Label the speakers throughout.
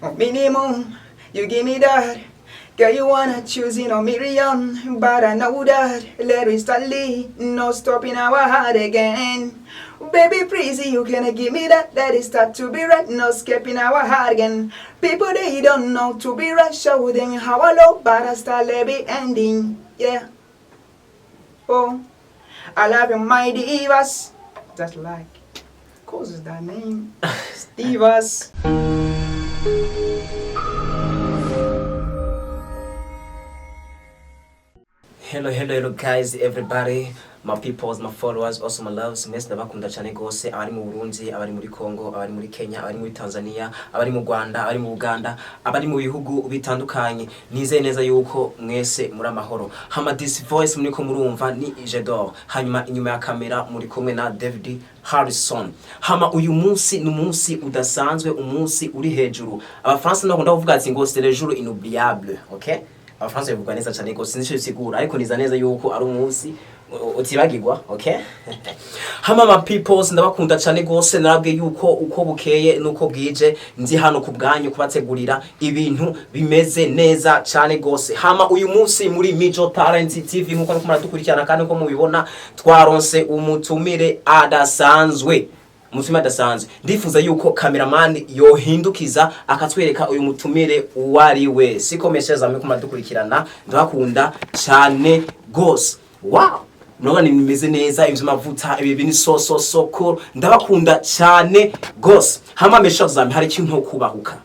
Speaker 1: Minimum, you give me that. Girl, you wanna choose in a million, but I know that let it start no stopping our heart again. Baby, please, you can give me that. Let it start to be right, no escaping our heart again. People, they don't know to be right, show them how I love, but I start let be ending. Yeah. Oh, I love you, my divas. Just like, causes that name, Stevas.
Speaker 2: Hello, hello, hello guys, everybody, my peoples, my followers, also my loves. Mwese ndabakunda cyane gose, abari mu Burundi, abari muri Congo, abari muri Kenya, abari muri Tanzania, abari mu Rwanda, abari mu Uganda, abari mu bihugu bitandukanye. Nizeye neza yuko mwese muri amahoro. Hama this voice muriko murumva ni Jedor. Hanyuma inyuma ya kamera muri kumwe na David Harrison. Hama uyu munsi ni umunsi udasanzwe, umunsi uri hejuru. Abafaransa nabo kuvuga ati ngo c'est le jour inoubliable, okay? Abafaransa bivuga neza cyane rwose, sinzi icyo bisigura, ariko niza neza yuko ari umunsi utibagirwa, okay? Hama ma peoples, ndabakunda cyane rwose. Narabwiye yuko uko bukeye nuko bwije nzi hano ku bwanyu kubategurira ibintu bimeze neza cyane rwose. Hama uyu munsi muri Mijo Talent TV, nkuko muriko muradukurikirana kandi nkuko mubibona, twaronse umutumire adasanzwe, umutumire adasanzwe. Ndifuza yuko cameraman yohindukiza akatwereka uyu mutumire uwo ari we. Siko meshe zamwe ko muradukurikirana, ndabakunda cyane gose. Wow, murabona ibintu bimeze neza, ibyo mavuta, ibi bintu so so so cool. Ndabakunda cyane gose. Hama meshe zamwe, hari ikintu kubahuka,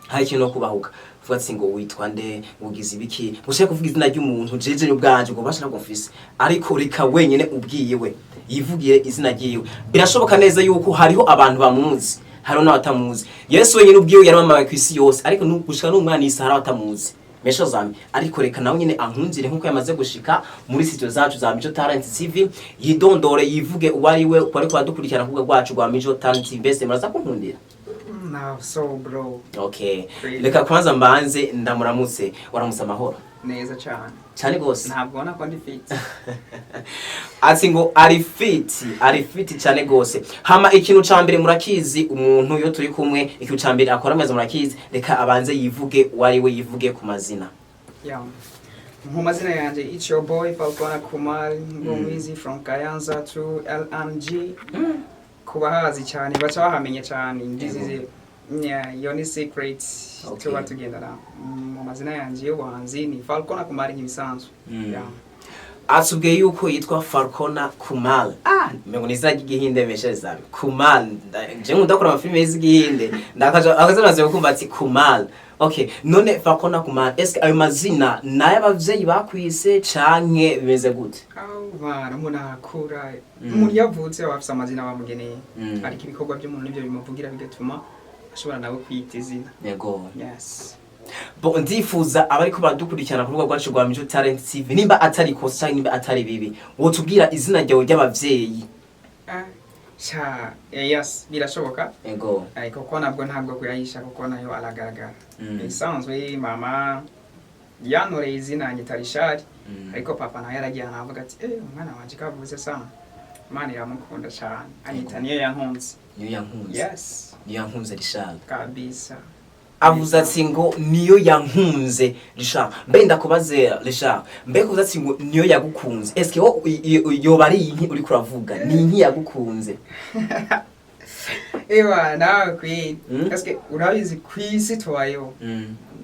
Speaker 2: hari ikintu kubahuka vuga ati ngo witwa nde, ugize ibiki, gushaka kuvuga izina ry'umuntu jeje ubwanje ngo basha ntabwo mfise, ariko reka wenyene ubwiyewe yivugire izina ryiwe. Birashoboka neza yuko hariho abantu bamuzi, hariho n'abatamuzi. Yesu wenyine ubwiwe yaramamaye ku isi yose, ariko gushika n'umwana isa hari abatamuzi, mesho zami. Ariko reka nawe nyine ankunzire nkuko yamaze gushika muri studio zacu za Mijo Talent TV, yidondore, yivuge uwo ari we, uko ariko adukurikirana ku rubuga rwacu rwa Mijo Talent TV. Mbese muraza kunkundira?
Speaker 1: Now, so bro.
Speaker 2: Okay.
Speaker 1: Really?
Speaker 2: Reka kwanza mbanze ndamuramutse. Waramutse amahoro?
Speaker 1: Neza cyane.
Speaker 2: Cyane gose.
Speaker 1: Ntabwo ubona ko ndi fit?
Speaker 2: Ati ngo ari fit, ari fit cyane gose. Hama ikintu ca mbere murakizi, umuntu iyo turi kumwe ikintu ca mbere akora mwese murakizi, reka abanze yivuge uwo ari we, yivuge ku mazina.
Speaker 1: Yeah. Mu mazina yanje, it's your boy Falcona Kumar Ngomwizi from Kayanza to LMG. Kubahazi cyane baca bahamenye cyane. This is it. Yeah, iyo ni secret. Tuba tugendana. Mu mazina yanje y'ubuhanzi ni Falcona Kumar nk'ibisanzwe. Yeah.
Speaker 2: Atubwiye yuko yitwa Falcona Kumal. Ah, mengo ni izina ry'igihinde, meshe zawe Kumal. Je nkunda kuraba amafilime y'igihinde, ndakaja akaza kumva ati Kumal. Okay, none Falcona Kumal, eske ayo mazina nayo abavyeyi bakwise canke bimeze gute?
Speaker 1: Aho bana umuntu arakura, umuntu yavutse aba afise amazina bamugeneye, ariko ibikorwa by'umuntu nibyo bimuvugira, bigatuma ashobora nawe kwiyita izina.
Speaker 2: Yego.
Speaker 1: Yes.
Speaker 2: Bo ndifuza abariko baradukurikirana ku rubuga rwacu rwa Mijo Talent TV, nimba atari kosa canke nimba atari bibi, wotubwira izina ryawe ry'abavyeyi?
Speaker 1: Ah, sha, yes, birashoboka.
Speaker 2: Yego.
Speaker 1: Ariko ko nabwo ntabwo kuyahisha kuko nayo aragaragara. Bisanzwe mama yantoreye izina nyita Richard, ariko papa nawe yaragiye anavuga ati: "Eh, umwana wanje kavuze sana, Imana iramukunda cyane", anyita Niyo Yankunze.
Speaker 2: Niyo Yankunze.
Speaker 1: Yes.
Speaker 2: Niyo Yankunze Richard.
Speaker 1: Kabisa.
Speaker 2: Avuze ati ngo Niyo Yankunze Richard. Mbe ndakubaze Richard, mbe kuvuze ati ngo niyo yagukunze, eske wo yoba ari inki uriko uravuga? Ni inki yagukunze?
Speaker 1: Ewa nawe kwi eske urabizi ku isi tubayeho,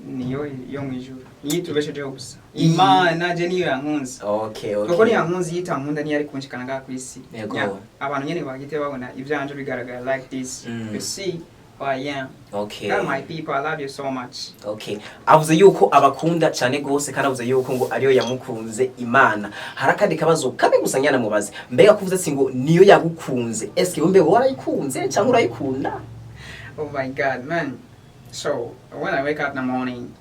Speaker 1: niyo yo mu ijuru niyo itubeshejeho gusa. Imana je niyo yankunze, kuko niyo yankunze, iyo itankunda niyo ari kunshikana ngaha ku isi.
Speaker 2: Yego.
Speaker 1: Yeah, abantu nyene bagite babona ivyanje bigaragara like this. You see who I am. Tell my people I love you so much.
Speaker 2: Okay, avuze yuko abakunda cyane gose, kandi avuze yuko ngo ariyo yamukunze, Imana. Hari akandi kabazo kamwe gusa nyana mubaze. Mbega kuvuze ati ngo niyo yagukunze, eske mbe warayikunze cyangwa urayikunda?
Speaker 1: Oh my God, man. So when I wake up in the morning,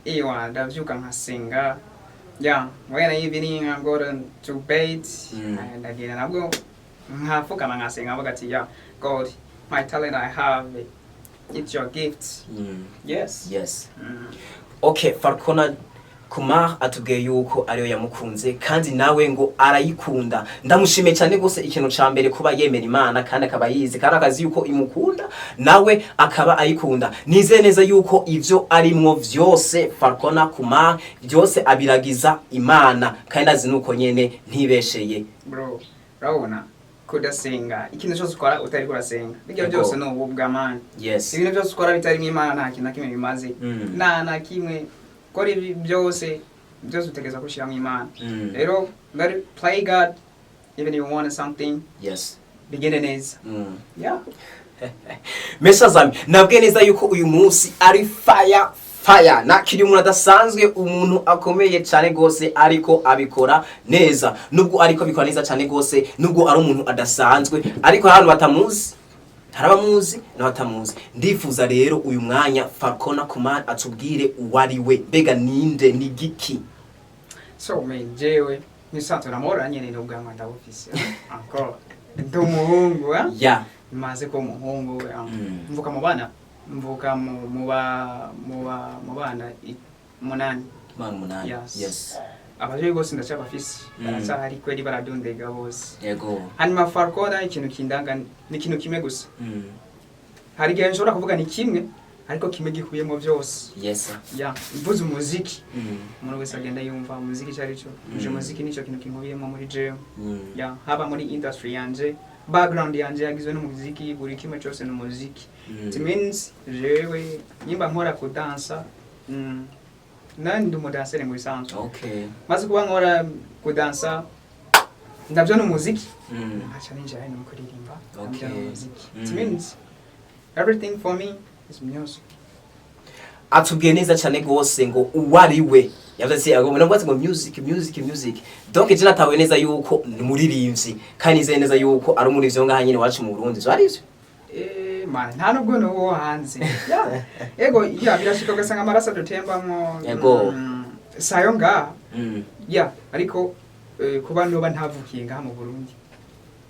Speaker 1: ewa ndavyuka nkasenga. Yeah, when evening I go to bed, ndagenda nabwo nkafukama nkasenga, mvuga ati: "Yeah, God, my talent I have, it's your gift." Yes.
Speaker 2: Okay, Falcona. Kumar atubwiye yuko ariyo yamukunze kandi nawe ngo arayikunda. Ndamushimiye cyane gose. Ikintu ca mbere, kuba yemera Imana kandi akaba yizi kandi akazi yuko imukunda, nawe akaba ayikunda. Nizeye neza yuko ivyo arimwo vyose, Falcona Kumar, byose abiragiza Imana kandi azi nuko nyene ntibesheye.
Speaker 1: Bro, urabona kudasenga, ikintu cyose ukora utari kurasenga, bijya byose ni ububwa, man. Ibintu byose ukora bitarimo Imana nta kintu na kimwe bimaze. Nta na kimwe. Kora ibi byose, byose utegereza gushyiramo Imana. Rero let it play God even if you want something bigende neza. Yeah.
Speaker 2: Mesha zami, nabwiye neza yuko uyu munsi ari fire fire. Nakiri umuntu adasanzwe, umuntu akomeye cyane gose, ariko abikora neza. Nubwo ariko abikora neza cyane gose, nubwo ari umuntu adasanzwe, ariko hari abantu batamuzi, hari abamuzi n'abatamuzi. Ndifuza rero uyu mwanya Falcona Kumar atubwire uwari we. Mbega ninde? Ni giki?
Speaker 1: So man, jewe nisanzwe namahoro nyene, n'ubwanwa ndabufise encore, ndi umuhungu, eh? Maze kuba umuhungu, eh? Mvuka mu bana, mvuka mu bana 8.
Speaker 2: Bana 8.
Speaker 1: Yes. Abavyeyi bose ndacyabafise. Baracyahari kweli, baradundega bose. Hanyuma Falcona, ikintu kindanga ni ikintu kimwe gusa. Hari igihe nshobora kuvuga ni kimwe, ariko kimwe gikubiyemo byose. Ya, mvuze umuziki, umuntu wese agenda yumva umuziki icyo ari cyo. Nje umuziki nicyo kintu kinkubiyemo muri jewe. Ya, haba muri industry yanje, background yanje yagizwe n'umuziki, buri kimwe cyose ni umuziki. It means jewe nyimba nkora kudansa, nani, ndi umudansere mu bisanzwe. Maze kuba nkora kudansa, nabyo ni umuziki. Nkaca ninjira no kuririmba, nabyo ni umuziki. It means everything for me is music.
Speaker 2: Atubwiye neza cyane gose ngo uwo ari we. Yavuze ati agomba nabwo ngo music, music, music. Donc je natawe neza yuko ni umuririmbyi kandi nizeye neza yuko ari umuririmbyi wo ngaha nyine wacu mu Burundi. So ari ivyo?
Speaker 1: Eh, man, nta nubwo ni uwo hanze. Ya, ego, ya, birashika ugasanga amaraso adutembamwo. Sayo ngaha. Ya, ariko kuba noba ntavukiye ngaha mu Burundi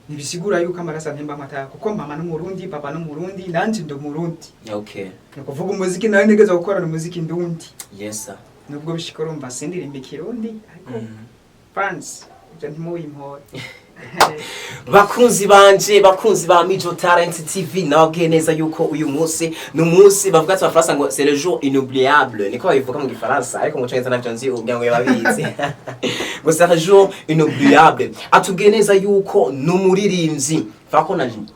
Speaker 1: ntibisigura yuko amaraso antembamwo ataya, kuko mama n'Umurundi, papa n'Umurundi, nanje ndi Umurundi. Ni ukuvuga umuziki nawe ntegeza gukorana umuziki ndundi.
Speaker 2: Yes sir.
Speaker 1: Nubwo bishika urumva sindirimba Ikirundi, ariko fans, ibyo ntimubimpore.
Speaker 2: Bakunzi banje, bakunzi ba Mijo Talent TV, nababwiye neza yuko uyu munsi ni umunsi bavuga ati abafaransa ngo c'est le jour inoubliable. Niko babivuga mu Gifaransa, ariko mu Cyongereza navyo nzi, ubwira ngo babizi ngo c'est le jour inoubliable. Atubwiye neza yuko ni umuririmbyi Falcon.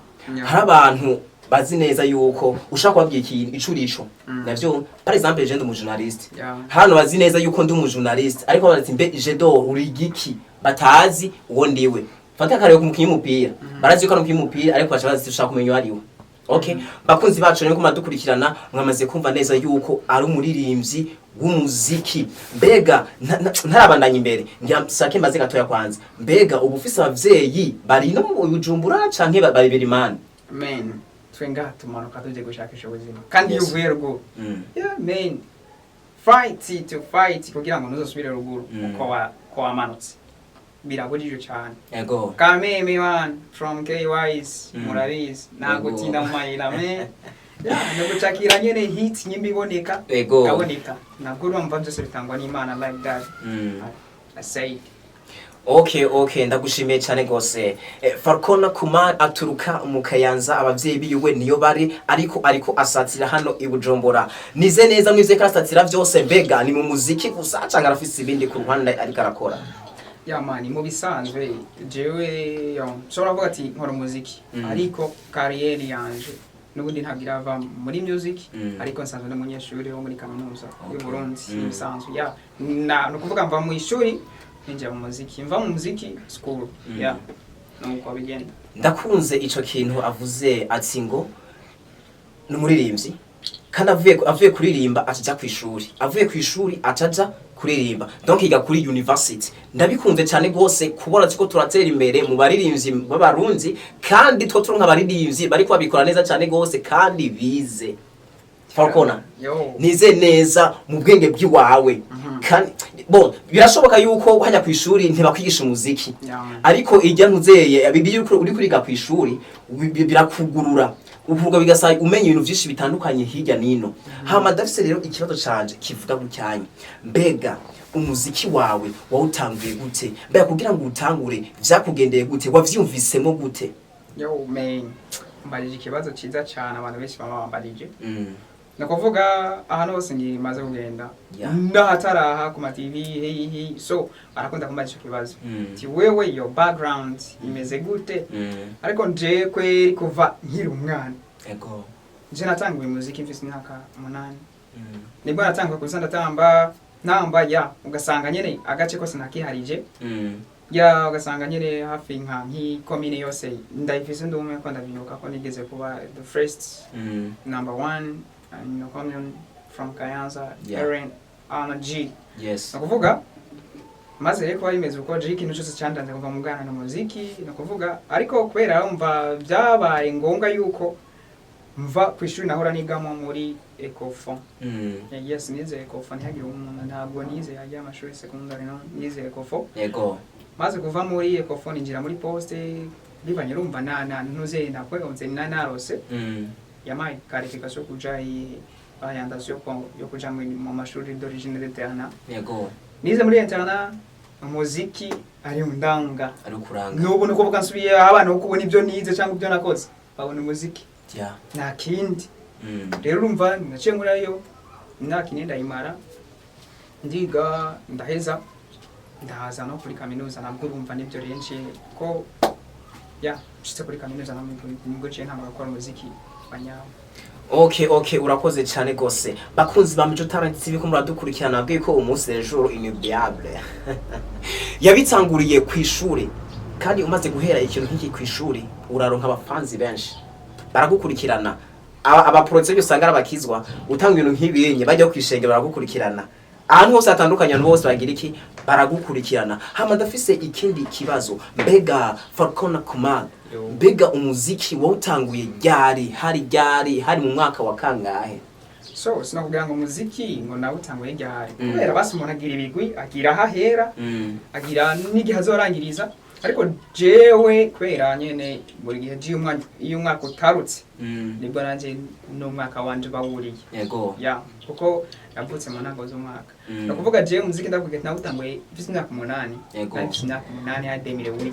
Speaker 2: Hari abantu bazi neza yuko ushaka kubabwira ikintu ico urico. Navyo, par exemple, je ndi umujournaliste. Hano bazi neza yuko ndi umujournaliste, ariko barazi mbe Jedor uri igiki, batazi uwo ndiwe. Fata akarero ku mukinyi w'umupira, barazi yuko ari umukinyi w'umupira, ariko baca bazi ushaka kumenya uwo ari we. Okay, bakunzi bacu rero, dukurikirana, mwamaze kumva neza yuko ari umuririmbyi w'umuziki. Mbega ntarabandanya imbere, ngira sake mbaze gatoya kwanza, mbega ubu ufise abavyeyi bari no mu Bujumbura canke bari Berimani?
Speaker 1: Man, twe ngaha tumanuka tuje gushakisha ubuzima, kandi iyo uvuye ruguru, yeah man, fight to fight kugira ngo ntuzosubire ruguru. Uko wa ko wamanutse birabujije cyane. Kameme man from KYs. Murabizi, nta gutinda mu mayira me. Yeah, no gucakira nyene hit nyimba iboneka. Kaboneka nabwo, urumva byose bitangwa n'Imana like that. I said.
Speaker 2: Okay, ndagushimiye cyane gose. Falcon Kumar aturuka mu Kayanza, abavyeyi biwe niyo bari, ariko asatira hano i Bujumbura. Nize neza mwize ko asatira vyose. Mbega ni mu muziki gusa canke arafise ibindi ku ruhande ariko arakora?
Speaker 1: Ya man, mu bisanzwe jewe yo nshobora kuvuga ati nkora umuziki, ariko carrière yanje n'ubundi ntabwo irava muri music. Ariko nsanzwe ndi umunyeshuri wo muri kaminuza y'u Burundi. Ibisanzwe ya na ni ukuvuga mva mu ishuri ninjira mu muziki, mva mu muziki school. Ya, nuko bigenda.
Speaker 2: Ndakunze ico kintu avuze ati ngo ni umuririmbyi kandi avuye kuririmba acaja kw'ishuri, avuye kw'ishuri acaja kuririmba, donc yiga kuri university. Ndabikunze cyane gose kubona tuko turatera imbere mu baririmbyi b'Abarundi, kandi two turonka abaririmbyi bariko babikora neza cyane gose kandi bize. Falcona,
Speaker 1: Yo.
Speaker 2: nize neza mu bwenge bw'iwawe. Kandi bon, birashoboka yuko hajya kw'ishuri ntibakwigisha umuziki,
Speaker 1: Ya man.
Speaker 2: ariko ijya ntuzeye bibi yuko uri kuriga kw'ishuri birakugurura. Uvuga bigasaba umenya ibintu vyinshi bitandukanye hirya nino. Hama ndafise rero ikibazo canje kivuga gucyanye: mbega umuziki wawe wawutanguye gute? Mbega kugira ngo utangure vyakugendeye gute? Wavyumvisemo gute?
Speaker 1: Yo man, mbajije ikibazo ciza cane, abantu benshi bama bambarije. Ni ukuvuga ahantu hose ngimaze kugenda n'ahataraha ku ma TV hehe, so barakunda kumbaza ico kibazo ti: "Wewe, your background imeze gute?" Ariko nje kweri kuva nkiri umwana, nje natanguye umuziki mfise imyaka 8. Nibwo natanguye kuza ndatamba, ntamba ya ugasanga nyene agace kose nakiharije. Ya, ugasanga nyene hafi nka nk'ikomine yose ndayifise, ndumwe ko ndavyibuka ko nigeze kuba the first number one in the commune from Kayanza. Aaron Ana G. Ni ukuvuga maze rero kuba bimeze uko, je ikintu cyose cyandanze kuva mu bwana n'umuziki. Ni ukuvuga ariko kubera umva byabaye ngombwa yuko mva ku ishuri nahora nigamo muri Ecofo. Yes, nize Ecofo, ntihagire umuntu, ntabwo nize yajya amashuri secondary, no nize Ecofo. Maze kuva muri Ecofo ninjira muri poste, bivanye urumva na ntuze nakwonze na narose yamaye qualification kuja i orientation yo kuja mu mashuri d'origine d'internat. Nize muri internat, umuziki ari ndanga.
Speaker 2: Ari kuranga.
Speaker 1: N'ubu ni ukuvuga nsubiye abana kuko kubona ibyo nize cyangwa ibyo nakoze babona umuziki, nta kindi. Rero urumva naciye nkurayo imyaka 4 ndayimara ndiga, ndaheza, ndahaza no kuri kaminuza. Nabwo urumva nibyo rero nciye ko ya nshitse kuri kaminuza nabwo nibwo nciye ntangura gukora umuziki wa nyawo.
Speaker 2: Okay, urakoze cyane gose. Bakunzi ba Mico Talent TV ko muradukurikirana, nabwiye ko umunsi ejo inoubliable yabitanguriye ku ishuri, kandi umaze guhera ikintu nk'iki ku ishuri uraronka abafanzi benshi baragukurikirana. Abaprotse usanga ari abakizwa, utanga ibintu nk'ibinye bajya kwishenge baragukurikirana ahantu hose hatandukanye, abantu bose bagira iki, baragukurikirana. Hama ndafise ikindi kibazo: mbega Falcon Kumar,
Speaker 1: Yo.
Speaker 2: mbega umuziki wawutanguye ryari? Hari ryari? Hari mu mwaka wa kangahe?
Speaker 1: So sinakubwira ngo umuziki ngo nawutanguye ryari, kubera basi umuntu agira ibigwi, agira aho ahera, agira n'igihe azorangiriza. Ariko jewe kubera nyene buri gihe jiye umwanya, iyo umwaka utarutse, nibwo nanje n'umwaka wanje bawuriye. Ya, kuko navutse mu ntango z'umwaka. Ni ukuvuga jewe umuziki ndavuga ati nawutanguye mfise imyaka 8. Nari mfise imyaka 8 ya 2008.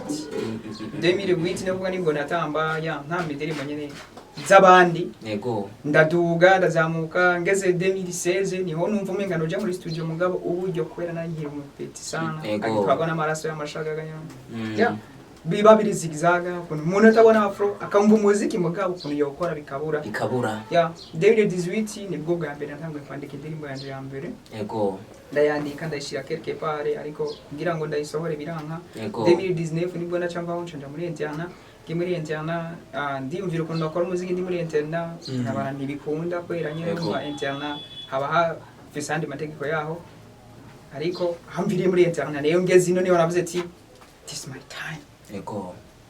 Speaker 1: 2008 ni ukuvuga nibwo natamba, ya ntamba indirimbo nyene z'abandi. Ndaduga, ndazamuka, ngeze 2016 niho numva umenga noja muri studio, mugabo uburyo kubera nari umupetit sana, agitwarwa n'amaraso y'amashagaga nyene. Ya, biba biri zigzag, ukuntu umuntu atabona afro akumva umuziki, mugabo ukuntu yokora bikabura.
Speaker 2: Bikabura.
Speaker 1: Ya, 2018 nibwo bwa mbere natanguye kwandika indirimbo yanje ya mbere. Ndayandika, ndayishira quelque part, ariko kugira ngo ndayisohore biranka. 2019 nibwo naca mvaho nca muri internat. Ndi muri internat, ndiyumvira ukuntu bakora umuziki ndi muri internat. Nkabara ntibikunda kubera nyine urumva internat haba hafise ayandi mategeko yaho. Ariko hamviriye muri internat rero ngeze ino niho navuze ati: "This is my time."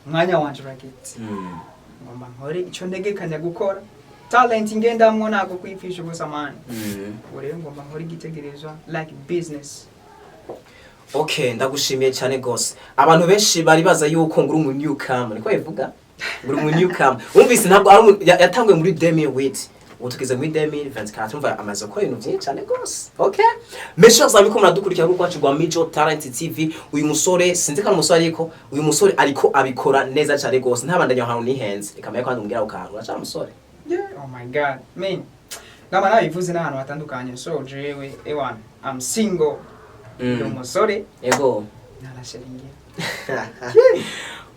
Speaker 1: Umwanya wanje urageze, ngomba nkore ico ntegekanya gukora. Talent ngendamwo ntabwo kwipfisha ubusa, man. Ubu rero ngomba nkore igitegerezwa like business.
Speaker 2: Okay, ndagushimiye cyane gose. Abantu benshi bari baza yuko ngo uri umu newcomer, niko bivuga, ngo uri umu newcomer. Wumvise ntabwo ari yatanguye muri 2008, ubu tugeze muri 2024, umva amaze gukora ibintu byinshi cyane gose. Okay, mes chers amis, ko muradukurikira kuri rwacu rwa Mijo Talent TV, uyu musore sinzi ko ari umusore, ariko uyu musore ariko abikora neza cyane gose. Ntabandanya ahantu nihenze, reka mbe kandi umbwira ukantu uracari umusore.
Speaker 1: Yeah, oh my God, man, nama nabivuze n'ahantu hatandukanye. So jewe ewan, I'm single, ndi umusore, ntarasharingira.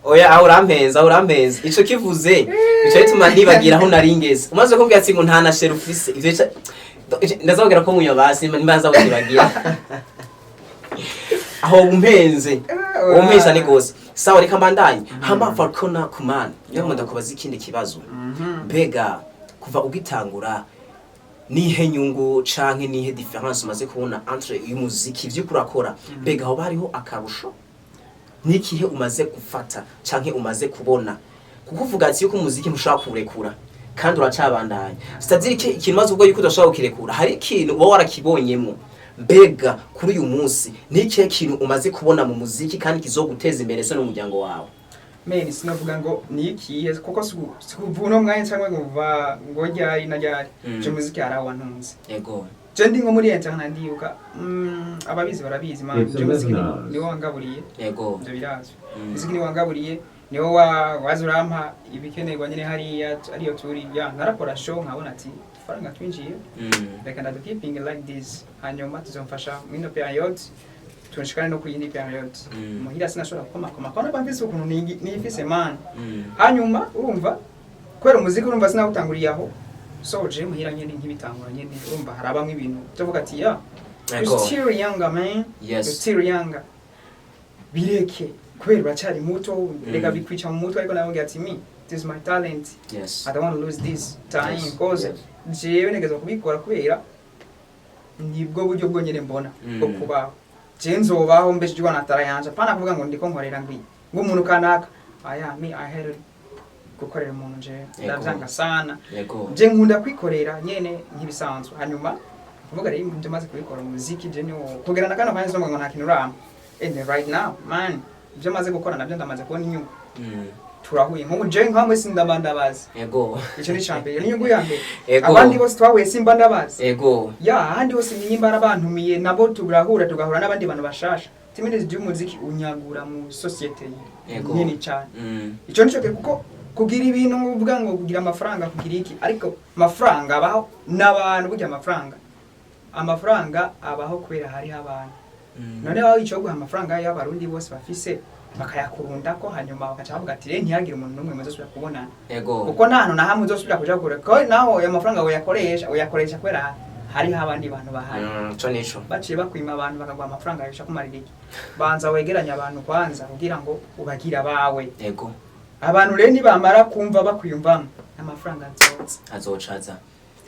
Speaker 2: Oya, aho urampenza, aho urampenza. Ico kivuze bica bituma nibagira aho nari ngeze. Umaze kumbwira ati ngo nta na chérie ufise, ivyo ndazabwira ko munywa basi nimba nzakubagira aho umpenze, umpenza ni gose. Sawa, reka mbandanye. Hama Falcona Kuman, niyo ndakubaza ikindi kibazo: mbega kuva ugitangura nihe nyungu canke nihe différence umaze kubona entre y'umuziki ivyo urakora? Mbega aho hariho akarusho nikihe umaze gufata canke umaze kubona? Kuko uvuga ati yuko umuziki ntushobora kuwurekura kandi uracabandanya, c'est-à-dire ko ikintu umaze kuvuga yuko udashobora kukirekura, hari ikintu uba warakibonyemo. Mbega kuri uyu munsi ni ikihe kintu umaze kubona mu muziki kandi kizoguteza imbere se n'umuryango wawe?
Speaker 1: Men sinavuga ngo ni ikihe, kuko sikuva uno mwanya cyangwa ngo uva ngo ryari na ryari. Je muziki harawantunze. Je ndi nko muri internat, ndibuka, ababizi barabizi man.
Speaker 3: It's
Speaker 1: Je muziki
Speaker 3: listeners.
Speaker 1: niwo wangaburiye. Ibyo birazwi. Muziki niwo wangaburiye, niwo waza urampa ibikenerwa nyine hariya ariyo turi ya narakora show nkabona ati udufaranga twinjiye, reka ndadukipinge like this, hanyuma tuzomfasha mwino period, tunshikane no kuyindi period. Muhira sinashobora gukomakoma ko naba mfise ukuntu nifise man. Hanyuma urumva kubera umuziki, urumva sinawutanguriye aho, so je muhira nyene nk'ibitangura nyene, urumva harabamwe ibintu tuvuga ati ya you're still younger man, you're still younger, bireke kubera uracyari muto, reka bikwica mu mutwe. Ariko nababwira ati me, this is my talent. I don't want to lose this time because jewe ntegezwa kubikora kubera nibwo buryo bwonyene mbona bwo kubaho. Je nzobaho mbeshejwe na talent yanje, apana kuvuga ngo ndiko nkorera ngwi ngo umuntu kanaka. Aya me, I had gukorera umuntu je ndavyanga sana. Je nkunda kwikorera nyene nk'ibisanzwe. Hanyuma kuvuga rero ibyo maze kubikora umuziki, je niwo kugera na kano kanya sinumva ngo nta kintu urampa. And right now man, ibyo maze gukora nabyo ndamaze kubona inyungu. Turahuye nk'ubu je nkamwe sindaba ndabazi. Icyo ni icambere, n'inyungu ya mbere. Abandi bose twahuye simba ndabazi. Ya ahandi hose nimba arabantumiye nabo turahura, tugahura n'abandi bantu bashasha. Timene by'umuziki unyagura mu societe nini cyane. Icyo nico kuko kugira ibintu uvuga ngo kugira amafaranga, kugira iki, ariko amafaranga abaho n'abantu. Burya amafaranga abaho kubera hariho abantu. None aho icyo guha amafaranga y'abarundi bose bafise bakayakurundako, hanyuma bakaca bavuga ati rero ntihagire umuntu n'umwe muzosubira kubonana, kuko nta hantu na hamwe uzosubira kuja kure ko naho ayo mafaranga uyakoresha, uyakoresha kubera hariho abandi bantu bahari.
Speaker 2: Ico nico.
Speaker 1: Baciye bakwima abantu bakaguha amafaranga yosha kumarira iki? Banza wegeranye abantu kwanza kugira ngo ubagire abawe. Abantu rero nibamara kumva bakwiyumvamo, amafaranga azoza.
Speaker 2: Azocaza.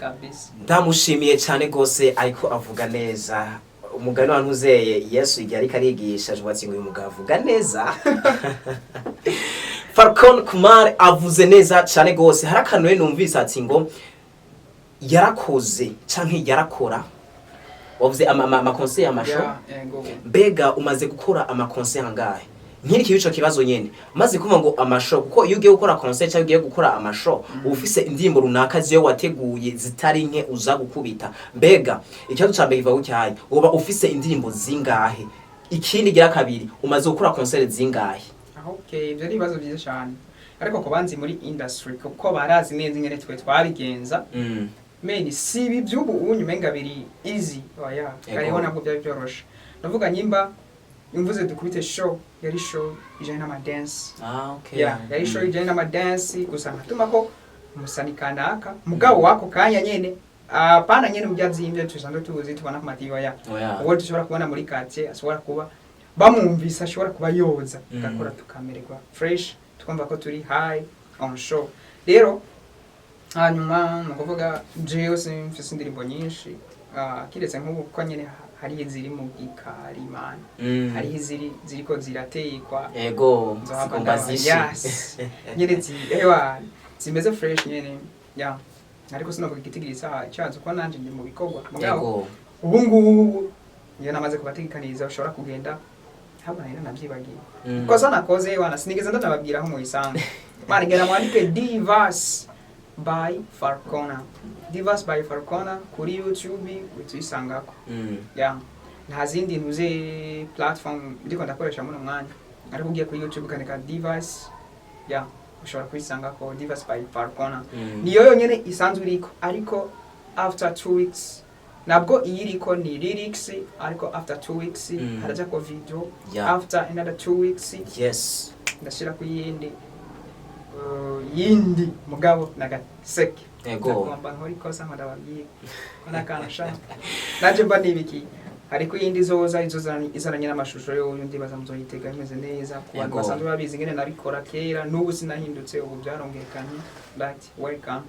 Speaker 1: Kabisa.
Speaker 2: Ndamushimiye cyane gose, ariko avuga neza. Umugani wa ntuzeye Yesu igihe ariko arigisha avuga ngo uyu mugabo avuga neza. Falcon Kumar avuze neza cyane gose. Hari akantu rero numvise ati ngo yarakoze canke yarakora, wavuze ama concert, ama show.
Speaker 1: Ya, yego.
Speaker 2: Mbega umaze gukora ama concert angahe? Nkiri ico kibazo nyene maze kumva ngo ama show, kuko iyo ugiye gukora concert cyangwa ugiye gukora ama show uba ufise indirimbo runaka ziyo wateguye zitari nke uza gukubita. Mbega ikibazo ca mbere kiva kucyaye, uba ufise indirimbo zingahe? Ikindi gira kabiri, umaze gukora concert zingahe?
Speaker 1: Okay, ibyo ni ibibazo byiza cyane, ariko ku banzi muri industry kuko barazi neza ingene twe twabigenza. Men, si ibi by'ubu unyu umenga biri easy, oya. Kariho ntabwo byari byoroshe. Ndavuga nyimba imvuze dukubite show, yari show ijanye n'ama dance.
Speaker 2: Ah, okay.
Speaker 1: Yeah, yari show ijanye n'ama dance gusa, nkatuma ko umusani kanaka mugabo wako kanya nyene, apana nyene mu byazimvye tusanzwe tuzi tubona ku matiyo ya uwo dushobora kubona muri quartier, ashobora kuba bamwumvise, ashobora kuba yoza gakora tukamererwa fresh, tukumva ko turi high on show. Rero hanyuma ni ukuvuga jewe simfise indirimbo nyinshi, kiretse nk'ubu ko nyene hari iziri mu gikari man, hariho iziri ziriko ziratekwa. Nzohava
Speaker 2: Zigomba zishe.
Speaker 1: Yes, nyene ewa zimeze fresh nyene ya, ariko sinovuga igitigiri cyazo ko nanje ndi mu bikorwa. Mugabo ubu ngubu iyo namaze kubategekaniriza ushobora kugenda habona rero nabyibagiwe. Kosa nakoze wana sinigeze ndanababwira aho muyisanga mani. Genda mwandike Divas by Falcona, Divas by Falcona kuri YouTube utuyisangako. Ya, nta zindi ntuze platform ndiko ndakoresha muno mwanya, ariko ugiye kuri YouTube ukandika Divas, ya ushobora kuyisangako Divas by Falcona. Niyo yonyene isanzwe iriko, ariko after 2 weeks nabwo iyiriko ni lyrics, ariko after 2 weeks haraja ko video. After another 2 weeks ndashira ku yindi, yindi mugabo nagaseke. Ndagomba nkora ikosa ngo ndababwire ko nakana sha naje mba nibiki, ariko iyindi izoza izananye n'amashusho yoyo, ndibaza muzoyitega imeze neza ku bantu basanzwe babizi ingene nabikora kera. N'ubu sinahindutse, ubu byarongerekanye, but welcome.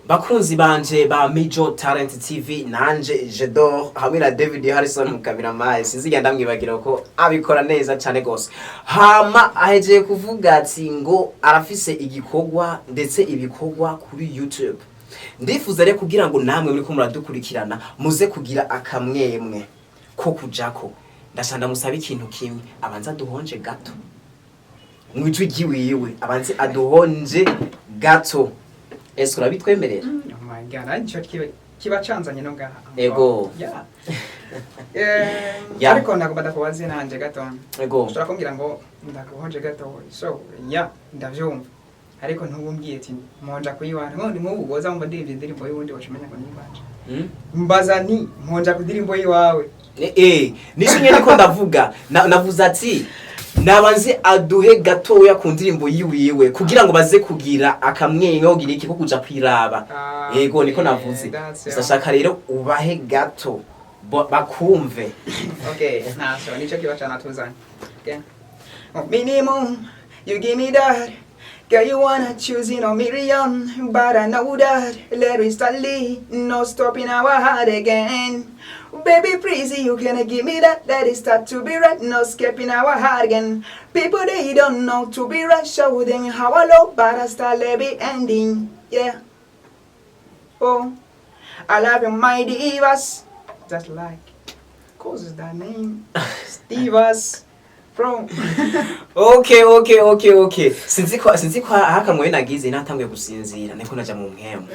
Speaker 2: Bakunzi banje ba Mijo Talent TV, nanje Jedor hamwe na David Harrison mu kameramaye, sinzigera ndamwibagira ko abikora neza cyane gose. Hama ahejeje kuvuga ati ngo arafise igikorwa ndetse ibikorwa kuri YouTube. Ndifuza rero kugira ngo namwe muri ko muradukurikirana muze kugira akamwemwe ko kujako, ndashaka ndamusaba ikintu kimwe, abanza duhonje gato. Mu ijwi ryiwiwe abanze aduhonje gato. Ese urabitwemerera?
Speaker 1: Oh my God, aricyo kiba canzanye no ngaha.
Speaker 2: Ego.
Speaker 1: Yeah.
Speaker 2: Yeah.
Speaker 1: Ariko nagomba ndakubaze nanje gato.
Speaker 2: Ego.
Speaker 1: Ushobora kumbwira ngo ndaguhonje gato, so yeah, ndavyumva, ariko ntubumbwiye ati mponja kuyiwana ngo ni nk'ubu woza wumva ndirimba indirimbo y'uwundi, wacumenya ngo ni iwanje. Mbaza nti mponja ku ndirimbo y'iwawe.
Speaker 2: Nico nyene ko ndavuga. Navuze ati nabanze aduhe gatoya ku ndirimbo yiwiwe kugira ngo baze kugira akamwenyo, kugira iki ko kuja kwiraba.
Speaker 1: Ah,
Speaker 2: Yego, niko
Speaker 1: okay,
Speaker 2: navuze.
Speaker 1: that's
Speaker 2: Gusa shaka rero ubahe gato bakumve.
Speaker 1: Okay, naso nico kiba canatuzanye. Okay. Oh, minimum, you give me that. Girl, you wanna choose in a million, but I know that Larry Stanley, no stopping our heart again. Baby, please, you can give me that. Let it start to be right, no escaping our heart again. People, they don't know to be right, show them how I love, but I start let be ending. Yeah. Oh, I love you, my divas. Just like, cause that name, Stevas from.
Speaker 2: Okay, sinzi ko ahakamwe nagize natanguye gusinzira, niko naja mu mpemu.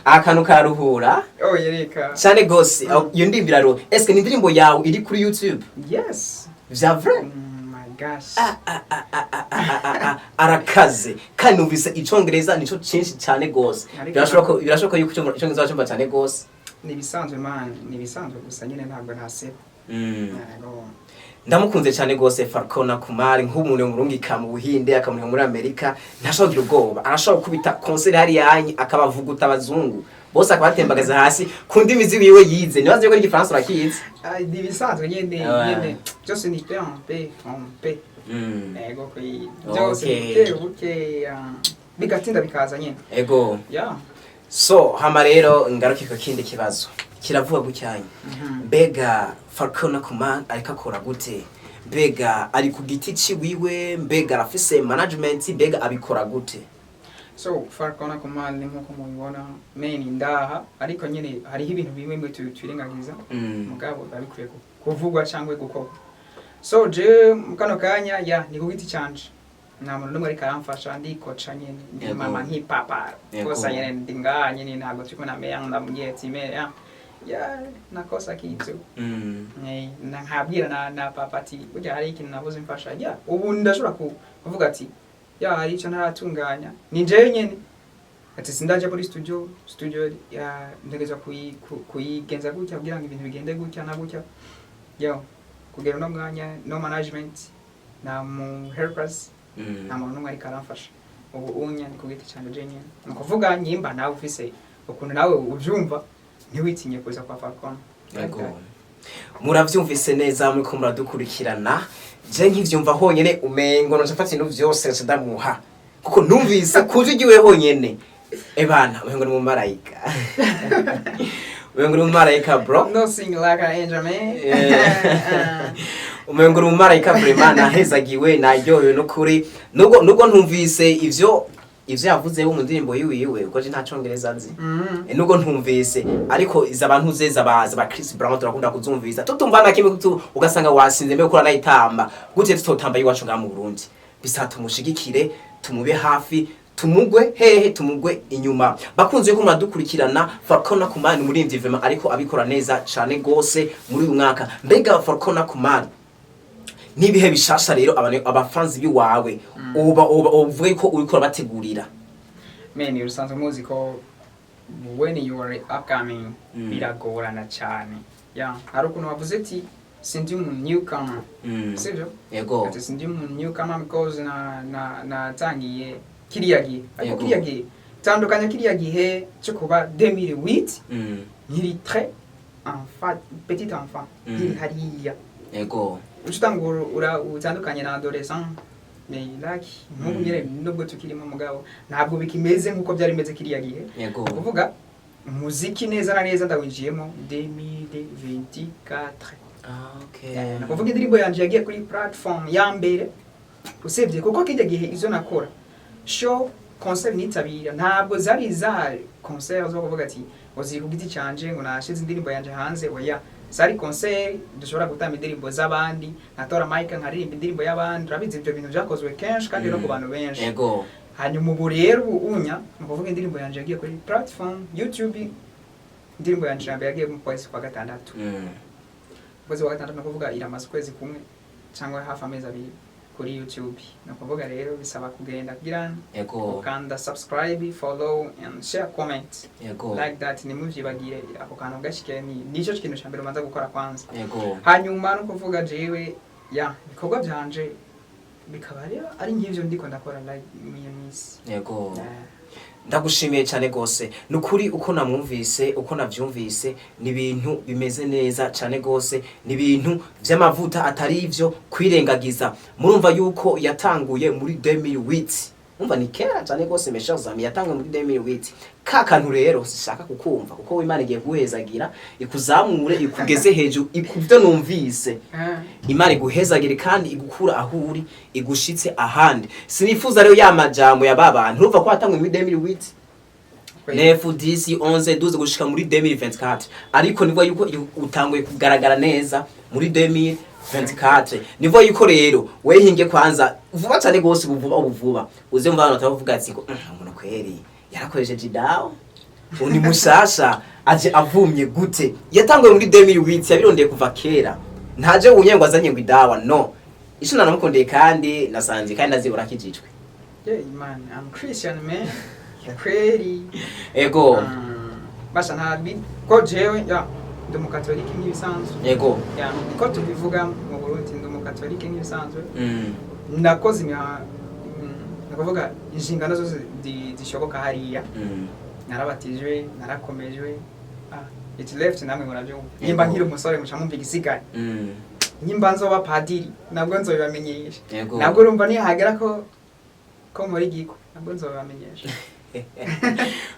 Speaker 2: Akantu karuhura.
Speaker 1: Oh, yereka.
Speaker 2: Cyane gose. Iyo ndirimbo iraro, eske ni indirimbo yawe iri kuri YouTube?
Speaker 1: Yes.
Speaker 2: Vya vrai?
Speaker 1: My gosh.
Speaker 2: Ah, ah, ah, ah, ah, ah, ah, ah, arakaze kandi numvise Icongereza nico cinshi cyane gose.
Speaker 1: Ariko
Speaker 2: Birashoboka yuko Icongereza wacumva cyane gose.
Speaker 1: Ni ibisanzwe man, ni ibisanzwe, gusa nyine ntabwo ntaseba. Yego.
Speaker 2: Ndamukunze cyane gose Falcon Kumar, nk'umuntu murungika mu Buhinde, akamurika muri Amerika, ntashobora kugira ubwoba, arashobora gukubita concert hariya yanyu akabavuguta abazungu bose, akabatembagaza hasi ku ndimi ziwiwe yize. Nibaze yuko n'Igifaransa urakizi.
Speaker 1: Ah, ni ibisanzwe nyine.
Speaker 2: Ouais.
Speaker 1: Nyine byose ni pe en pe en pe. Yego, kwi byose buke buke, bigatinda bikaza nyine.
Speaker 2: Ego.
Speaker 1: Yeah.
Speaker 2: So hama rero ngaruke ku kindi kibazo kiravuga gucyanya. Mbega Falcon Kumar ariko akora gute? Mbega ari ku giti ciwiwe? Mbega arafise management? Mbega abikora gute?
Speaker 1: So Falcon Kumar ni nkuko mubibona meni ndaha, ariko nyine hariho ibintu bimwe bimwe twirengagiza, mugabo biba bikwiye kuvugwa cyangwa gukorwa. So je mu kano kanya ya ni ku giti canje, nta muntu n'umwe ariko aramfasha, ndikoca nyene, ndi mama nk'ipapa. Kosa nyene ndi ngaha nyene, ntabwo turiko na meya, ndamubwiye ati meya ya nakosa kitu. Na nkabwira na papa ati burya hari ikintu nabuze mfasha. Ya ubu ndashobora kuvuga ati ya hari icyo ntaratunganya, ni jewe nyene, ati sindaja muri studio ya ntegerezwa kuyigenza gutya kugira ngo ibintu bigende gutya na gutya. Yo kugera uno mwanya no management, na mu helpers, nta muntu n'umwe ariko aramfasha. Ubu unya ni ku giti canje je nyene. Ni ukuvuga nyimba nawe ufise ukuntu nawe uvyumva, ntiwitinye kuza kwa Falcon.
Speaker 2: Yego. Muravyumvise neza muriko muradukurikirana. Je nkivyumva honyene umengo noca mfata ibintu vyose nca ndamuha, kuko numvise kuje igiwe honyene, ebana umengo ni umumarayika, umengo ni umumarayika bro.
Speaker 1: No sing like an angel man.
Speaker 2: Umengo uri umumarayika vraiment. Nahezagiwe, naryohewe n'ukuri, nubwo ntumvise ivyo yavuze mu ndirimbo yiwiwe, kuko je nta Congereza nzi. Nubwo ntumvise, ariko iza abantu zeza baza ba Chris Brown turakunda kuzumvisa tutumva na kimwe ugasanga wasinze mbere kura nayitamba gute tutotamba iwacu ngaha mu Burundi. Bisa tumushigikire, tumube hafi, tumugwe hehe, tumugwe inyuma. Bakunze ko muradukurikirana, Falcon Kumar ni umuririmbyi vraiment ariko abikora neza cane gose muri uyu mwaka. Mbega Falcon Kumar, nibihe bishasha rero abafanzi biwawe uba uvuga ko uriko urabategurira?
Speaker 1: Man, usanzwe muzi ko when you are upcoming biragorana cyane. Yeah, hari ukuntu bavuze ati sindi umu newcomer, sibyo?
Speaker 2: Yego.
Speaker 1: Ati sindi umu newcomer because na natangiye kiriya gihe, ariko kiriya gihe tandukanya kiriya gihe cyo kuba 2008, nkiri très enfant, petit enfant, nkiri hariya. Uca utangura utandukanye na adolescent, mais like nk'ubu nyine nubwo tukirimo, mugabo ntabwo bikimeze nk'uko byari bimeze kiriya gihe. Kuvuga umuziki neza na neza ndawinjiyemo 2024.
Speaker 2: Ah, okay.
Speaker 1: Ni ukuvuga indirimbo yanje yagiye kuri platform ya mbere, usibye kuko kijya gihe izo nakora show, concert nitabira, ntabwo zari za concert zo kuvuga ati ngo ziri ku giti canje, ngo nashize indirimbo yanje hanze, oya. Zari concert dushobora gutamba indirimbo z'abandi, nkatora mic nkaririmba indirimbo y'abandi. Urabizi, ibyo bintu byakozwe kenshi kandi no ku bantu benshi. Hanyuma ubu rero, ubu unya ni ukuvuga indirimbo yanje yagiye kuri platform YouTube. Indirimbo yanje ya mbere yagiye mu kwezi kwa gatandatu. Ukwezi kwa gatandatu, ni ukuvuga iramaze ukwezi kumwe cyangwa hafi amezi 2 kuri YouTube. Ni ukuvuga rero bisaba kugenda kugira ukanda subscribe, follow and share, comment, like that. Ntimuvyibagire ako kantu gashike, ni nicyo kintu cya mbere ubanza gukora kwanza. Hanyuma no kuvuga jewe ya ibikorwa byanje bikaba rero ari nk'ivyo ndiko ndakora like muri iyo minsi. Yeah.
Speaker 2: Ndagushimiye cyane gose. Nukuri uko namwumvise, uko navyumvise, ni ibintu bimeze neza cyane gose, ni ibintu vy'amavuta, atari ivyo kwirengagiza. Murumva yuko yatanguye muri 2008. Umva, ni kera cyane gose, mes chers amis. Yatanguye muri 2008. Ka kantu rero sishaka kukumva, kuko Imana igiye guhezagira, ikuzamure, ikugeze hejuru, ikuvyo numvise. Imana iguhezagire kandi igukura aho uri igushitse ahandi. Sinifuza rero ya majambo ya babantu. Urumva ko hatangwe muri 2008, 9, 10, 11, 12, gushika muri 2024, ariko nibwo yuko utanguye kugaragara neza muri 2024. Nibwo yuko rero wehinge kwanza vuba cyane gose, ubu vuba, ubu vuba uze mva abantu batavuga ati ngo "Umuntu kweri yarakoresheje idawa, undi mushasha aje avumye gute?" Yatanguye muri 2008, yabirondeye kuva kera, ntaje unye ngo azanye ngo idawa. No ico nanamukondeye kandi nasanze kandi nazi urakijijwe.
Speaker 1: Yeah, man, I'm Christian, man. Kweri. Basha nta ko jewe ya ndi umukatolike nk'ibisanzwe. Ya, niko tubivuga mu Burundi, ndi umukatolike nk'ibisanzwe. Nakoze ni ukuvuga inshingano zose zishoboka hariya. Narabatijwe, narakomejwe. It left, namwe murabyumva. Nimba nkiri umusore muca mumva igisigaye. Nimba nzoba padiri nabwo nzobibamenyesha. Nabwo urumva nihagera ko muri giko nabwo nzobibamenyesha.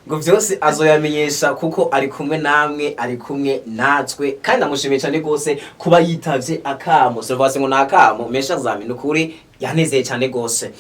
Speaker 2: Ngo vyose azoyamenyesha kuko ari kumwe namwe, ari kumwe natwe, kandi ndamushimiye cyane gose kuba yitavye akamo. Serivasi ngo nakamo mesha zami, nukuri yanezeye cyane gose.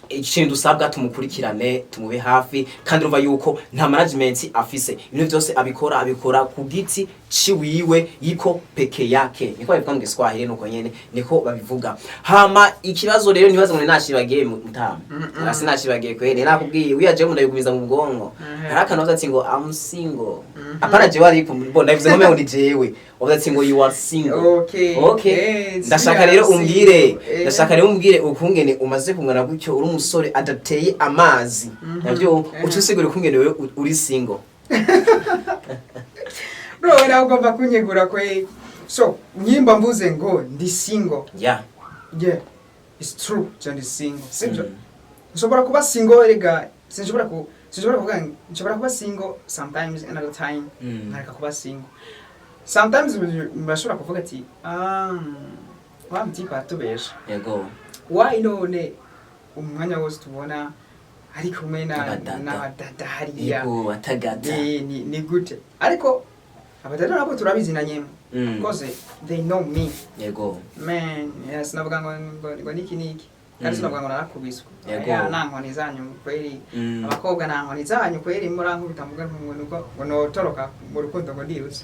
Speaker 2: Ikintu dusabwa, tumukurikirane, tumube hafi. Kandi urumva yuko nta management afise, ibintu byose abikora ku giti ciwiwe, yiko peke yake, niko babivuga mu Giswahili, nuko nyene niko babivuga. Hama ikibazo rero nibaza ngo nashibagiye mutama. Asi nashibagiye kwene, nakubwiye wiyaje ndabigumiza mu bwonko. Hari akantu bavuze ati ngo "I'm single". Apana jewe, ariko bo ndabivuze nko mengo ni jewe. Wavuze ati ngo "You are single".
Speaker 1: Okay.
Speaker 2: Okay.
Speaker 1: Ndashaka
Speaker 2: Ndashaka rero umbwire, ndashaka rero umbwire ukungene umaze kungana gutyo, uri umusore adateye amazi, navyo uca usigura ukungene wewe uri single.
Speaker 1: Bro, nawe ugomba kunyegura kwe. So nyimba mvuze ngo ndi single, yeah, it's true, je ndi single, sibyo? Nshobora kuba single erega, sinshobora kuvuga nshobora kuba single sometimes, another time nkareka kuba single. Sometimes bashobora kuvuga ati "Wa mtipa atubesha." Why none umwanya wose tubona ari kumwe na
Speaker 2: n'abadada.
Speaker 1: N'abadada hariya?
Speaker 2: Yego, atagata.
Speaker 1: Ni gute? Ariko abadada nabo turabizi na nyemwe, because they know me. Man, yes, sinavuga ngo niki niki kandi sinavuga ngo narakubiswe. Ya, nta nkoni zanyu kweli. Abakobwa, nta nkoni zanyu kweli, murankubita mvuga ngo nuko ngo notoroka mu rukundo ngo ndirutse.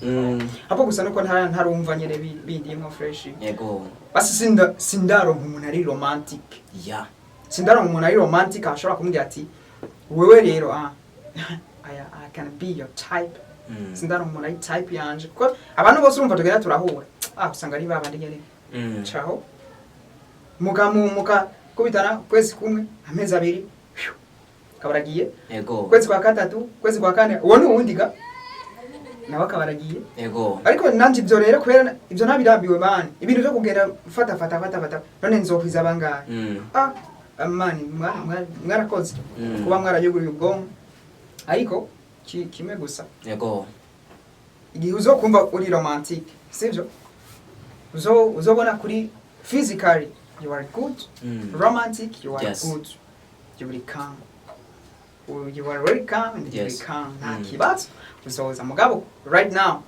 Speaker 1: Apo gusa nuko ntarumva nyene bindimwo fresh. Basi sindaronka umuntu ari romantic. Sindaronka umuntu ari romantic ashobora kumbwira ati "Wewe rero, I can be your type." Sindaronka umuntu ari type yanje, kuko abantu bose urumva tugenda turahura, usanga ari babandi nyene. Caho muka kubitana kwezi kumwe, amezi 2, phew, kabaragiye. Kwezi kwa gatatu, kwezi kwa kane, uwo ni uwundi ga nawe akabaragiye. Ariko nanje ibyo rero kubera ibyo nabirambiwe, man, ibintu byo kugenda fata fata fata fata, none nzokwiza bangahe? Man, mwarakoze kuba mwarayuguruye ubwonko, ariko kimwe gusa, igihe uzokumva uri romantic, sivyo, uzobona kuri physically you are good, romantic, you are good, you will come, you are very calm and you will come, nta kibazo, uzoza. Mugabo right now,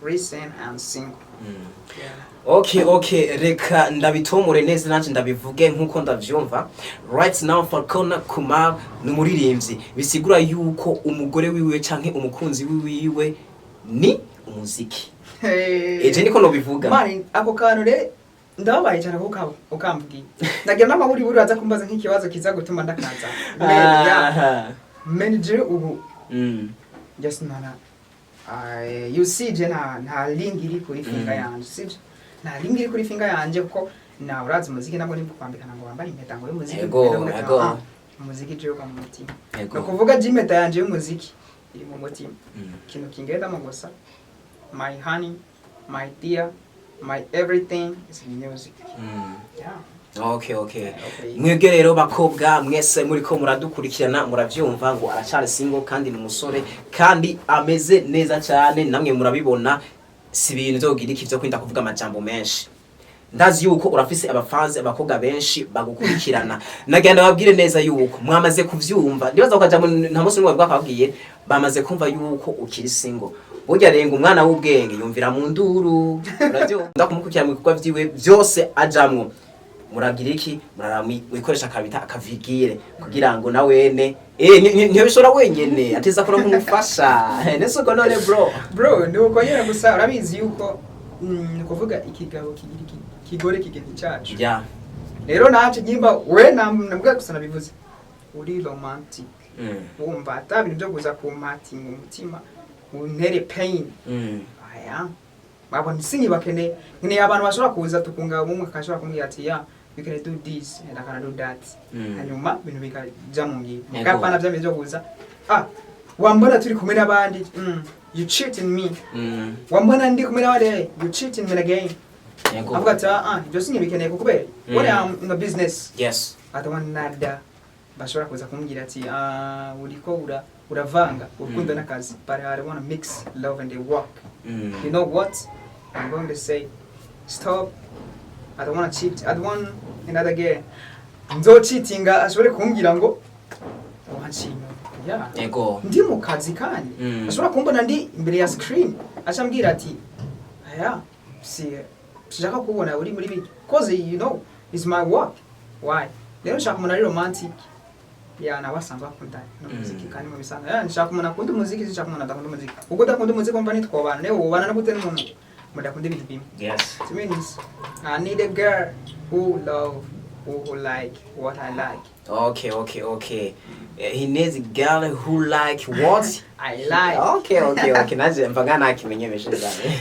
Speaker 1: listen and single. Yeah.
Speaker 2: Okay, reka ndabitomore neza nanje ndabivuge nkuko ndavyumva. Right now Falcon Kumar ni umuririmbyi, bisigura yuko umugore wiwe canke umukunzi wiwe Ni umuziki. Eje niko nobivuga.
Speaker 1: Mani, ako kantu re ndababaye cyane kuko ukambwiye ndagira n'amahuri buri aza kumbaza nk'ikibazo kiza gutuma ndakaza.
Speaker 2: Aha.
Speaker 1: Manager ubu just nana, you see, je nta ring iri kuri finger yanje, sibyo? Nta ring iri kuri finger yanje, kuko na urazi umuziki nabwo nimba kwambikana ngo wambare impeta ngo y'umuziki.
Speaker 2: Ego.
Speaker 1: Ah, umuziki je uba mu mutima.
Speaker 2: Ego.
Speaker 1: Ni ukuvuga je impeta yanje y'umuziki iri mu mutima. Ikintu kingendamo gusa, my honey, my dear, my everything is music. Yeah.
Speaker 2: Okay.
Speaker 1: Okay.
Speaker 2: Mwebwe rero bakobwa mwese muriko muradukurikirana, muravyumva ngo aracyari single kandi ni umusore kandi ameze neza cyane. Namwe murabibona, si ibintu vyo kugira iki, vyo kwinda kuvuga amajambo menshi. Ndazi yuko urafise abafanzi, abakobwa benshi bagukurikirana. Nagenda babwire neza yuko mwamaze kuvyumva. Ndibaza ko kajambo nta munsi n'umwe bwakababwiye, bamaze kumva yuko ukiri single. Burya renga umwana w'ubwenge yumvira mu nduru. Uravyumva, ndakumukurikira mu bikorwa vyiwe vyose ajamwo. Muragira iki? Murara mwikoresha akabita akavigire kugira ngo na wene ntibishobora wenyene, ateza kuro kumufasha nese uko none, bro?
Speaker 1: Bro, ni uko nyine gusa urabizi yuko ni ukuvuga ikigabo kigira kigore kigeni cyacu. Rero naje nyimba we nambwa gusa nabivuze uri romantic, wumva ata bintu byo kuza kumpatinga umutima untere pain. Aya babona sinyibakeneye, nkeneye abantu bashobora kuza tukunga ubumwe, akashobora kumbwira ati: "Yeah, you can do this and I can do that." Hanyuma ibintu bikaja mu ngiro. Mugapana bya byo kuza, ah, wambona turi kumwe n'abandi, you cheating me. Wambona ndi kumwe n'abandi, hey, you cheating me again. Avuga ati: "Ah, ibyo sinyibikeneye," kuko kubera when I'm in a business, I don't want nada bashobora kuza kumbwira ati: "Ah, uriko uravanga urukundo n'akazi." But I don't want to mix love and the work. You know what I'm going to say? Stop. I don't want to cheat. I don't want another girl nzocheatinga ashobore kumbwira ngo wanciye inyuma, yeah. Ndi mu kazi kandi ashobora kumbona ndi imbere ya screen, acambwira ati: "Aya, si sinshaka kubona uri muri biki," 'cause you know it's my work. Why? Rero nshaka umuntu ari romantic, ya nawe asanzwe akunda n'umuziki. Kandi mu bisanzwe, ya, nshaka umuntu akunda umuziki, sinshaka umuntu adakunda umuziki. Ubwo udakunda umuziki wumva nitwobana nawe, wobana no gute n'umuntu mudakunda ibintu bimwe? It means I need a girl who love, who like what I like.
Speaker 2: Okay. He needs a girl who like what
Speaker 1: I like.
Speaker 2: Okay, naje mvaga nakimenye meshe cyane,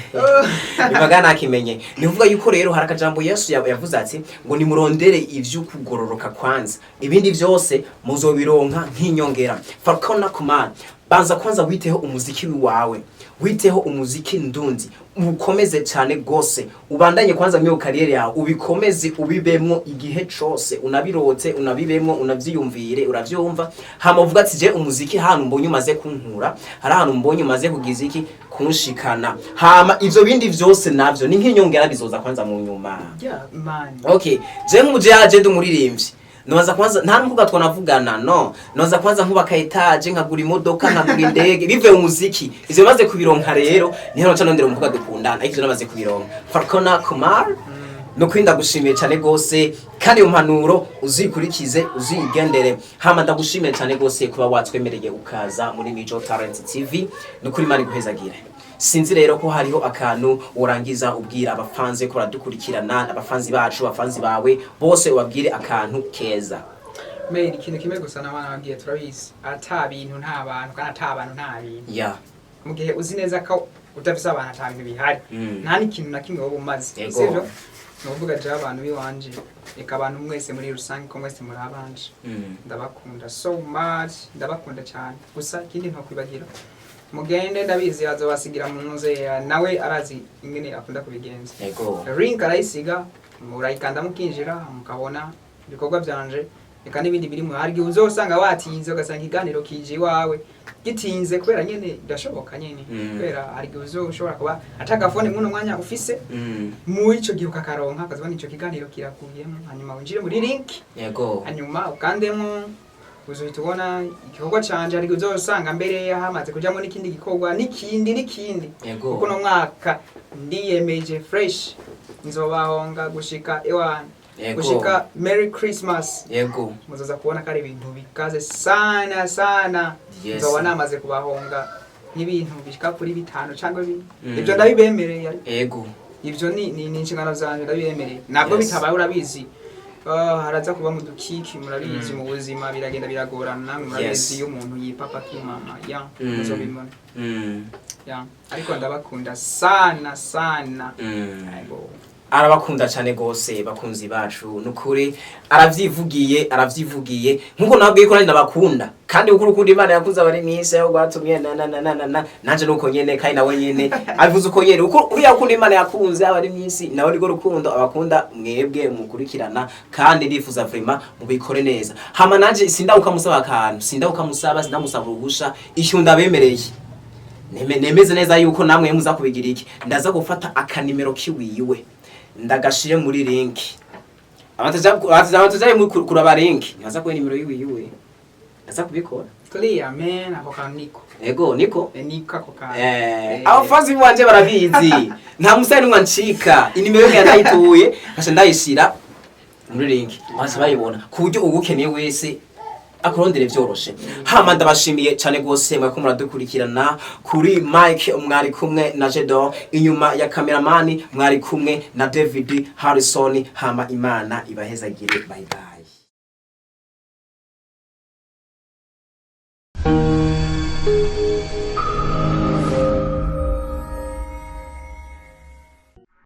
Speaker 2: mvaga nakimenye. Ni kuvuga yuko rero hari akajambo Yesu yavuze ati ngo nimurondere ivy'ukugororoka kwanza, ibindi vyose muzobironka nk'inyongera. Falcon Command, banza kwanza witeho umuziki wawe, witeho umuziki ndundi, ukomeze cyane gose, ubandanye kwanza mwiyo carrière yawe, ubikomeze, ubibemwo igihe cose unabirote, unabibemwo, unavyiyumvire. Uravyumva? Hama uvuga ati: "Je umuziki hano mbonye umaze kunkura, hari ahantu mbonye umaze kugiza iki, kunshikana." Hama ivyo bindi vyose navyo ni nk'inyongera, bizoza kwanza mu nyuma.
Speaker 1: Yeah, man.
Speaker 2: Okay, je nk'umuje yaje ndi umuririmbyi, noza kwanza nta n'umukobwa twanavugana, no noza kwanza nkubaka étage, nkagura imodoka, nkagura indege, bivuye mu muziki. Ivyo maze kubironka rero niho noca nondera umukobwa dukundana, ariko ivyo namaze kubironka. Falcona Kumar, nukuri ndagushimiye cyane gose, kandi iyo mpanuro uzikurikize, uzigendere. Hama ndagushimiye cyane gose kuba watwemereye ukaza muri Mijo Talent TV. Nukuri Imana iguhezagire. Sinzi rero ko hariho akantu urangiza ubwira abafanze ko baradukurikirana, abafanzi bacu, abafanzi bawe bose, ubabwire akantu keza.
Speaker 1: Man, ikintu kimwe gusa n'abana babwiye, turabizi ata bintu nta bantu, kandi ata bantu nta bintu. Mu gihe uzi neza ko udafise abantu, ata bintu bihari, nta n'ikintu na kimwe woba umaze. Sivyo? Ni ukuvuga jewe abantu b'iwanje, reka abantu mwese muri rusange, ko mwese muri abanje, ndabakunda so much, ndabakunda cyane. Gusa ikindi ntokwibagira, mugende, ndabizi azobasigira mu nzu, nawe arazi ingene akunda kubigenza. Link arayisiga, murayikanda mukinjira, mukabona ibikorwa byanje, reka n'ibindi biri mu. Hari igihe uzosanga watinze, ugasanga ikiganiro kije iwawe gitinze, kubera nyene birashoboka nyene, kubera hari igihe uzoshobora kuba atagafone muno mwanya ufise, muri ico gihe ukakaronka, ukazibona ico kiganiro kirakuyemo, hanyuma winjire muri link, hanyuma ukandemo, uzohita ubona igikorwa canje. Hari igihe uzosanga mbere hamaze kujamo n'ikindi gikorwa, n'ikindi, n'ikindi, kuko no mwaka ndiyemeje fresh nzobahonga gushika ewana, gushika Merry Christmas. Muzoza kubona ko ari ibintu bikaze sana sana. Nzoba namaze kubahonga. Nk'ibintu bishika kuri bitanu cyangwa bine. Ibyo ndabibemereye, ariko ivyo ni inshingano zanje, ndabibemereye. Ntabwo bitabaye, urabizi. Ah, haraza kuba mu dukiki, murabizi, mu buzima biragenda biragorana, namwe murabizi. Iyo umuntu yipapa akimama ya muzobibona. Ya, ariko ndabakunda sana sana. Ego.
Speaker 2: Arabakunda cyane gose, bakunzi bacu, nukuri aravyivugiye, aravyivugiye nkuko nabwiye ko nanjye nabakunda, kandi uko urukundo Imana yakunze abari mw'isi aho rwatumye na na na na na na nanje nuko nyene, kandi nawe nyene abivuze uko nyene, uko uriya rukundo Imana yakunze abari mw'isi nawe nirwo rukundo abakunda mwebwe mukurikirana, kandi ndifuza vraiment mubikore neza. Hama nanje sindawuka musaba akantu, sindawuka musaba, sindamusaba uruhusha. Icyo ndabemereye, nemeze neza yuko namwe muza kubigira iki, ndaza gufata akanimero kiwiwe ndagashire muri link. Abataja muri kuraba link ntibaza kubona nimero yiwiwe, ndaza kubikora.
Speaker 1: Clear man, ako kantu niko.
Speaker 2: Ego, niko.
Speaker 1: Eh, niko ako kantu.
Speaker 2: Abafanzi banje barabizi, nta musore n'umwe ancika. Inimero ye ndayituye, nkaca ndayishira muri link, baca bayibona ku buryo ugukeneye wese akurondere vyoroshe. Hama ndabashimiye cyane gose mwariko muradukurikirana. Kuri mic mwari kumwe na Jedon, inyuma ya cameraman mwari kumwe na David Harrison. Hama Imana ibahezagire, bye bye.